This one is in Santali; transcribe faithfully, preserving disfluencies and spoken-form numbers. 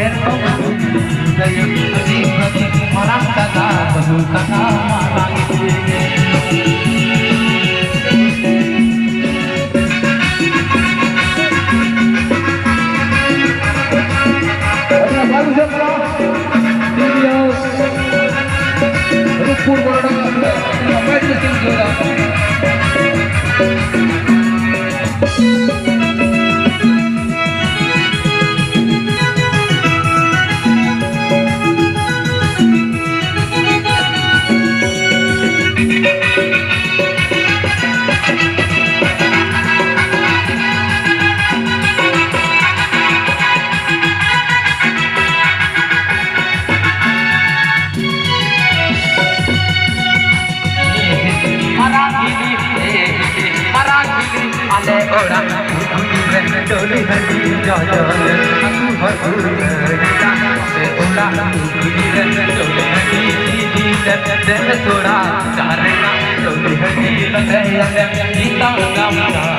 ᱮᱨᱚᱜ ᱫᱟᱹᱭᱟᱹ ᱟᱹᱰᱤ ᱵᱷᱟᱹᱜᱤ ᱢᱟᱨᱟᱝ ᱫᱟᱫᱟ ᱵᱟᱹᱦᱩ ᱠᱟᱱᱟ ᱢᱟᱨᱟᱝ ᱤᱫᱤ᱾ ᱟᱹᱰᱤ ᱱᱟᱯᱟᱭ ᱵᱩᱡᱷᱟᱹᱜ ᱠᱟᱱᱟ᱾ ᱴᱤᱵᱷᱤ ᱦᱟᱣᱩᱥ, ᱨᱩᱯᱯᱩᱨ ᱵᱚᱨᱚᱰᱟ ᱠᱷᱚᱱ ᱱᱟᱯᱟᱭ ᱛᱮ ᱥᱮᱱ ᱡᱚᱲᱟᱣ᱾ ᱢᱟᱨᱟᱝ ᱦᱤᱞᱤ, ᱢᱟᱨᱟᱝ ᱦᱤᱞᱤ, ᱟᱞᱮ ᱚᱲᱟᱜ ᱯᱩᱠᱷᱩᱨᱤ ᱨᱮ ᱰᱚᱞᱤ ᱦᱟᱺᱰᱤ ᱡᱚᱡᱚ ᱞᱮ ᱟᱹᱛᱩ ᱦᱚᱲ ᱠᱚ ᱞᱟᱹᱭ ᱮᱫᱟ, ᱟᱞᱮ ᱚᱲᱟᱜ ᱯᱩᱠᱷᱩᱨᱤ ᱨᱮ ᱰᱚᱞᱤ ᱦᱟᱺᱰᱤ ᱤᱫᱤ ᱞᱮ ᱫᱮᱱ ᱛᱷᱚᱲᱟ ᱪᱟᱨᱮᱱᱟ, ᱰᱚᱞᱤ ᱦᱟᱺᱰᱤ ᱞᱟᱞᱮ ᱟᱞᱮ ᱱᱤᱛᱟᱢ ᱜᱟᱢᱪᱷᱟ᱾